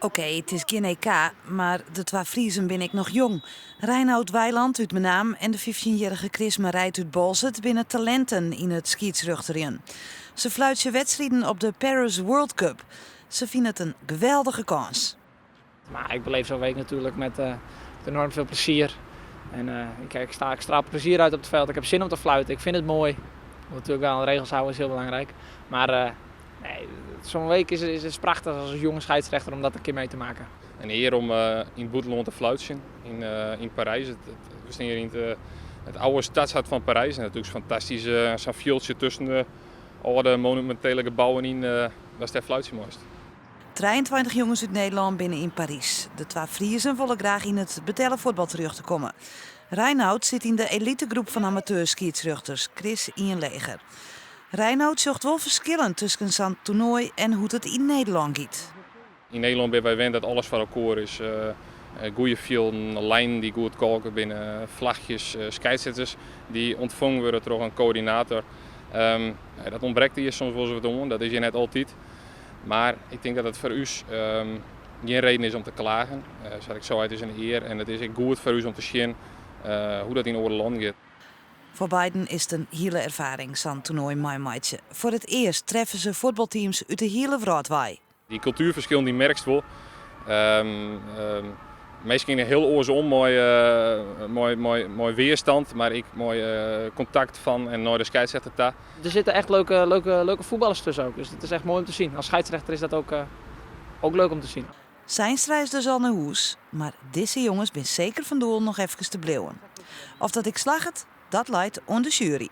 Okee, it is gjin EK, mar de twa Friezen binne ek noch jong. Reinout Weiland út Menaam en de fyftjinjierrige Chris Marijt út Boalsert binne talinten yn it skiedsrjochterjen. Se fluitsje wedstriden op de Paris World Cup. Se fine it in geweldige kâns. Maar ik beleef zo'n week natuurlijk met enorm veel plezier. En ik straal plezier uit op het veld. Ik heb zin om te fluiten. Ik vind het mooi. Natuurlijk wel regels houden is heel belangrijk. Maar nee, zo'n week is prachtig als jonge scheidsrechter om dat een keer mee te maken. In ear om yn it bûtenlân te fluitsjen, yn Parys. We steane hjir yn it âlde stedshert fan Parys. En natuerlik fantastysk sa'n fjildsje tusken de âlde monumintele gebouwen yn, datst dêr fluitsje meist. 23 jonges út Nederlân binne yn Parys. De twa Friezen wolle graach yn it betelle fuotbal terjochte komme. Reinout sit yn de elitegroep fan amateurskiedsrjochters, Chris ien leger. Reinout sjocht wol ferskillen tusken sa'n toernoai en hoe't it yn Nederlân giet. Yn Nederlân binne wy wend dat alles foar elkoar is. Goede fjilden, lijnen dy't goed kalke binne, flachjes, skiedsrjochters dy't ûntfongen wurde troch in koördinator. Dat ûntbrekt hjir soms wolris wat oan, dat is hjir net altyd. Mar ik tink dat it foar ús gjin reden is om te klagen. Sa't ik sei, it is in ear en it is ek goed foar ús om te sjen hoe't dat yn oare lannen giet. Foar beiden is it in hiele erfaring sa'n toernoai meimeitsje. Foar it earst treffe se fuotbalteams út de hiele wrâld wei. Dy kultuerferskillen dy merkst wol. Minsken geane hiel oars om mei weerstand, mar ek mei kontakt fan en nei de skiedsrjochter ta. Der sitte echt leuke, leuke, leuke voetballers tussen ook. Dus het is echt mooi om te zien. Als scheidsrechter is dat ook leuk om te zien. Seinstra is dus al nei hûs, mar dizze jonges binne seker fan doel noch efkes te bliuwen. Oft dat ek slagget, dat leit oan de sjuery.